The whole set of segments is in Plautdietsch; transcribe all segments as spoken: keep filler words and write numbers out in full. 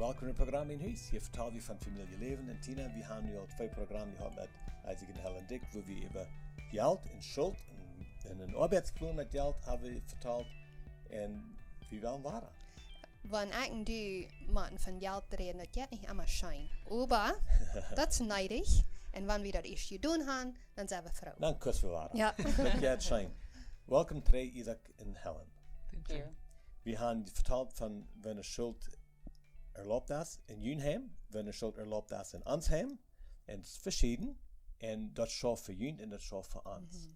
Welkom em Programm Mien Hus. Hia vetal wie von Famieljeläwen. Un Tina, wie haben nu aul twee Programme jehaut met Isaac un Helen Dyck, wua wie äwa Jelt un Schult un, un een Oabeitsplan met Jelt haben vetalt. Un wie wellen wieda. Wan ekj un du motten von Jelt räden, daut jeit nich emma scheen. Oba daut es needich. Un wan wie daut ieescht jedonen haben, dan sent wie froo. Dan kussen wie wieda. Jo. Daut jeit scheen. Welkom trigj, Isaac un Helen. Thank you. Wie haben vetalt von wan Schult erlaubt es en jun Heim, wan Schult erlaubt es en ons Heim, un veschieden, un daut schauft fa junt un daut schauft fa ons.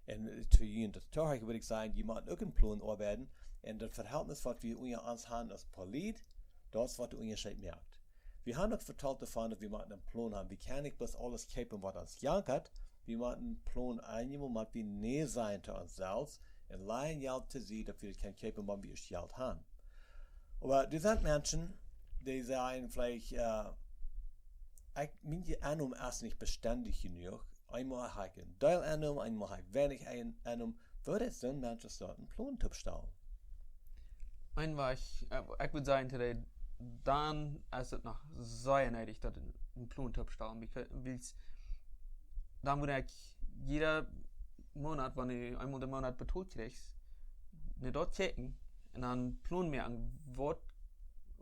Un to junt daut tohorchen, wudd ekj sajen, jie motten uk en Plon oabeiden, un daut Vehältnis waut wie unja ons haben aus Polit, daut es waut dän Unjascheet moakt. Wie haben uk vetalt doavon, daut wie motten en Plon haben. Wie kjennen nich bloos aules kjeepen waut ons jankat. Wie motten en Plon, eenjemol mott wie nä sajen to ons selfst un lajen Jelt to Sied, daut wie daut kjennen kjeepen, wan wie ieescht Jelt haben. Oba doa sent Menschen, dee sajen veleicht, äh, ekj, mien Ennom es nich bestendich jenuach. Eemol hab ekj een Deel Ennom, eemol hab ekj weinich Ennom. Wudd soon Mensch soo een Plon toopstalen? Een Wajch, äh, ekj wudd sajen, today, dan es et noch sea needich, daut een, een Plon toopstalen. Because, wiels dan wudd ekj jieda Moonat, wan du eemol dän Moonat betolt kjrichst, no daut kjikjen un dan Plon moaken, waut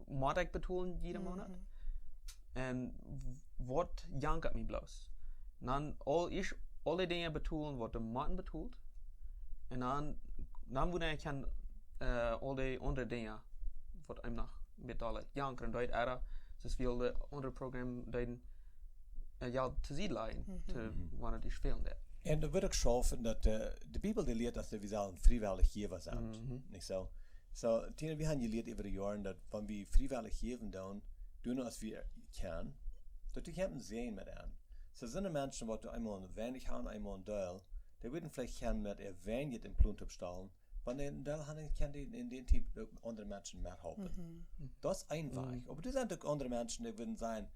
mott ekj betolen jieda Moonat? Un w-, waut jankat mie bloos? Dan aul ieescht aule Dinja betolen waut doa motten betolt. Un dan, dan wudd ekj kjennen, äh, aul dee aundre Dinja waut eenem noch met aule jankren deit, ooda, soo aus wie aul dee aundre Programme deeden, äh, jo, to Sied lajen, to, wan et die fälen deit. Un daut wudd uk schaufen daut, äh, de Bibel, dee lieet, daut wie sellen friewellich Jäwa sennen. Nich soo? Soo, Tina, wie haben jelieet äwa de Joaren, daut wan wie friewellich jäwen doonen, doonen aus wie kjennen, daut wie kjennen seenen met an. Soo, sent de Menschen, waut eemol weinich haben, eemol een Deel, dee wudden veleicht kjennen met äa weinich en Plon toopstalen, wan dee een Deel haben, kjennen dee en dee Tiet uk aundre Menschen methalpen. Daut es een Wajch. Oba doa sent uk aundre Menschen, dee wudden sajen,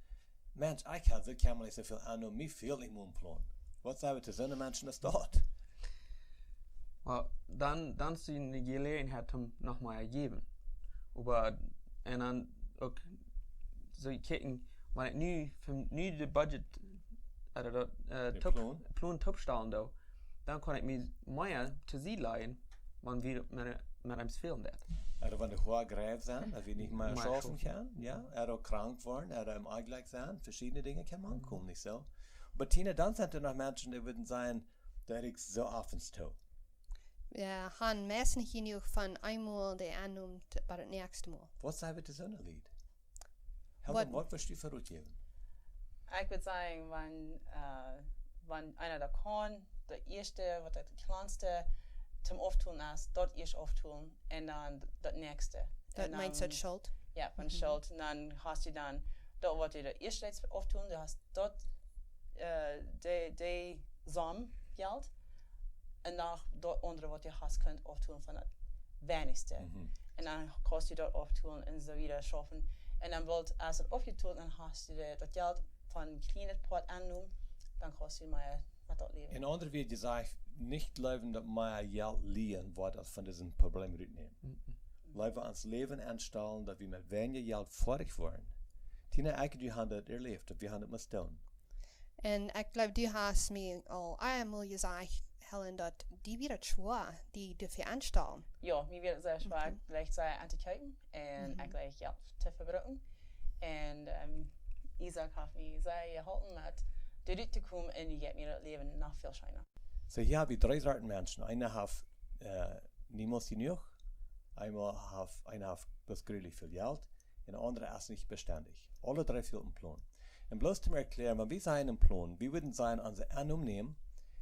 Mensch, ekj hab soo kjemlich soo väl Ennom, mie fält nich mol een Plon. Waut saj wie to soone Menschen aus daut? Well, dan, dan es de Jeläajenheit om noch mea jäwen. Oba, un dan uk soo kjikjen, wan ekj nu, fa nu de Budget, äh, daut, äh, De toop-, Plon? Plon toopstalen doo, dan kaun ekj mie mea to Sied lajen, wan wie met, met eenem fälen deit. Ooda wan de Hoa greift sennen, daut wie nich mea Mea schaufen schaufen. Kjennen, jo? Ooda krank woaren, ooda em Ojjlikj sennen, veschiedne Dinja kjennen mankomen, nich soo? Oba Tina, dan sent doa noch Menschen, dee wudden sajen, daut ekj soo oft too. Jo, haben meist nich jenuach von eemol de Ennom to, bie daut näakjste Mol. Waut saj wie to soone Lied? Helen, Waut- waut wurscht du fa Rot jäwen? Ekj wudd sajen, wan, äh, wan eena daut kaun, daut ieeschte, waut daut kjlanste toom auftolen es, daut ieescht auftolen un dan daut näakjste. Daut Un meent dan, daut Schult. Jo, von Schult. Un dan hast du dan, daut waut du daut ieeschte deist auftolen, du hast daut, äh, de, de Som Jelt. Un noch daut aundre waut du hast kunt auftolen von daut weinichste. Un dan kaust du daut auftolen un soo wieda schaufen. Un dan woat, aus et aufjetolt, dan hast du de, daut Jelt von kjlienet Poat aunjenomen, dan kaust du mea met daut läwen. En aundre Wieed jesajcht, nich jleewen daut mea Jelt lieen woat aus von disen Problem rutnämen. Leewa ons Läwen aunstalen, daut wie met weinja Jelt foadich woaren. Tina, ekj, du hast daut erläft, daut wie haben daut must doonen. Un ekj jleew, du hast mie aul eemol jesajcht, Helen, daut die wia daut schwoa, die doafäa aunstalen. Jo, mie wia et sea schwoa, jlikj sea auntokopen un ekj jlikj Jelt to vebruken. Un, ähm, Isaac haft mie sea jeholpen met doa rut to komen un nu jeit mie daut Läwen noch väl scheena. Soo, hia hab wie dree Sorten Menschen. Eena haft, äh, niemols jenuach, eena haft, eena haft bloos jreslich väl Jelt, un de aundre es nich bestendich. Aule dree fält een Plon. Un bloos toom erkjläaren, wan wie sajen een Plon, wie wudden sajen, onse Ennom nämen,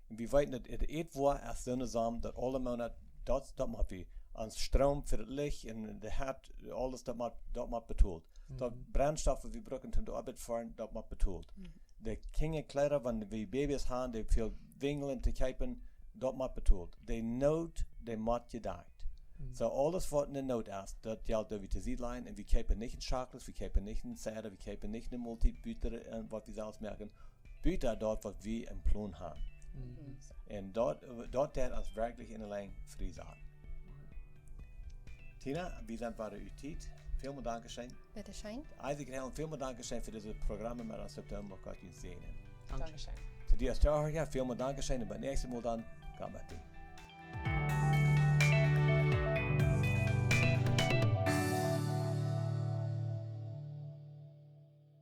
un wie weeten, daut et, et woat aus soone Som, daut aule Moonat, daut, daut mott wie, ons Stroom fa daut Licht un de Hett, aules, daut mott, daut mott betolt. Daut Brennstoff, waut wie brucken toom de Oabeit foaren, daut mott betolt. De Kjinjakjleeda, wan wie Babys haben, dee väl Winjlen to kjeepen, daut mott betolt. De Noot, dee mott jedakjt. Soo, aules waut ne Noot es, daut Jelt daut wie to Sied lajen un wie kjeepen nich een Schokjlaus, wie kjeepen nich een Cider, wie kjeepen nich ne Moltiet buta, äh, waut wie selfst moaken, buta daut waut wie em Plon haben. Un daut, daut deit ons werkjlich en de Lenjd frie sennen. Tina, wie sent wieda ut Tiet. Väl mol Dankeschön. Bitte schön. Isaac un Helen, väl mol Dankeschön fa dit Program met ons toop to doonen, waut Gott junt säajnen. Dankeschön. Too die, Zuhöra, väl mol Dankeschön un biem näakjsten Mol dan, Gott met die.